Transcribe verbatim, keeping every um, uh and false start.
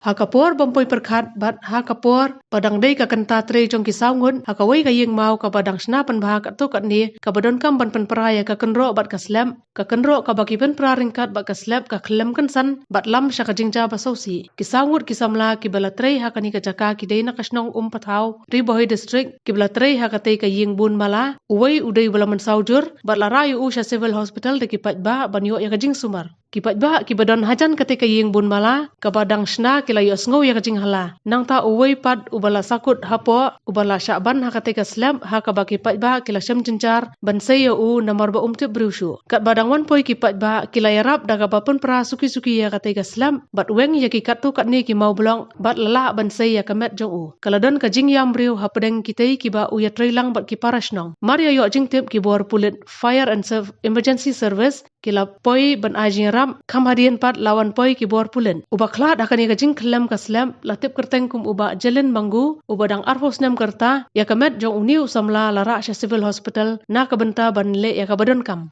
Ha ka por bym poi pyrkhat bad ha ka por ba dang dei ka kynta trei jong ki saw ngut ha kawei ka ïing maw kaba dang shna pynbha katto katne kaba donkam ban pynpra ïa ka kynroh bad ka slem, ka kynroh kaba ki pynpra ryngkat bad ka slem ka khlem kynsan bad lam sha ka jingjia ba sawsih. Ki saw ngut ki samla kiba la trei ha kane ka jaka ki dei na ka shnong Umpathaw, Ri Bhoi District, kiba la trei ha katei ka ïing bun mala, uwei u dei uba la mynsaw jur bad la rah ïa u sha Civil Hospital da ki paidbah ban ïoh ïa ka jingsumar. Ki paidbah kiba don hajan katei ka ïing bun mala kaba dang shna ki la ïohsngew ïa ka jinghala. Nangta uwei pat uba la sakut hapoh uba la shah ban ha katei ka slem ha kaba ki paidbah ki la shem jynjar ban sei ïa u namar ba um tip briew shuh. Katba dang wan poi ki paidbah ki la ïarap da kaba pynpra suki suki ïa katei ka slem bad weng ïa ki katto katne ki maw blok bad la lah ban sei ïa ka met jong u. Ka la don ka jingïam briew hapdeng kitei kiba u ïatrei lang bad ki para shnong. Mar ïa ïoh jingtip ki bor pulit Fire and Serv- Emergency Service ki la poi ban ai jingïarap, kham hadien pat la wan poi ki bor pulit. Uba khlad ha kane ka jingkhyllem ka slem la tip kyrteng kum u Bah Jelen Mangu, uba dang arphew snem ka rta, ïa ka met jong une u samla la rah sha Civil Hospital na ka bynta ban leh ïa kaba donkam.